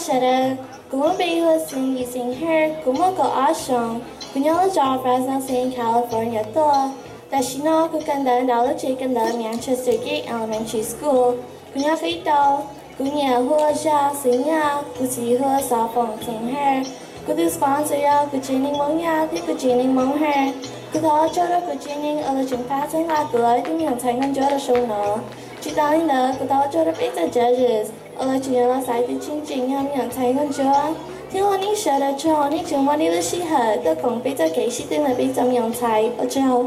Sawv daws, kuv lub npe hu ua Xeev Yim Xeev Her, kuv muaj kaum ob xyoos, kuv nyob lub zos Fresno City, California tuaj. Tam sim no kuv kawm ntawv ntawm lub tsev kawm ntawv Manchester Gate Elementary School. Kuv nyob Qib Tau. Kuv niam hu ua Zaj Xeev Yaj, kuv txiv hu ua Xav Foom Xeev Her. Kuv tus sponsor yog kuv tsev neeg Hmoob Yaj thiab kuv tsev neeg Hmoob Her. Kuv thov ua tsaug rau kuv tsev neeg uas lawv tseem pab txhawb nqa kuv los ua ib tug me nyuam ntxhais nkauj ntsuab rau saum no. Tsis tas li ntawd, kuv thov ua tsaug rau peb cov judges uas lawv tseem yuav los xaiv tus chương trình yog me nyuam ntxhais nkauj ntsuab. Thiab ua nej sawv daws tsaug, nej tseem muab nej lub sij hawm tuaj koom peb txoj kev sib tw ntawm peb cov me nyuam ntxhais. Ua tsaug.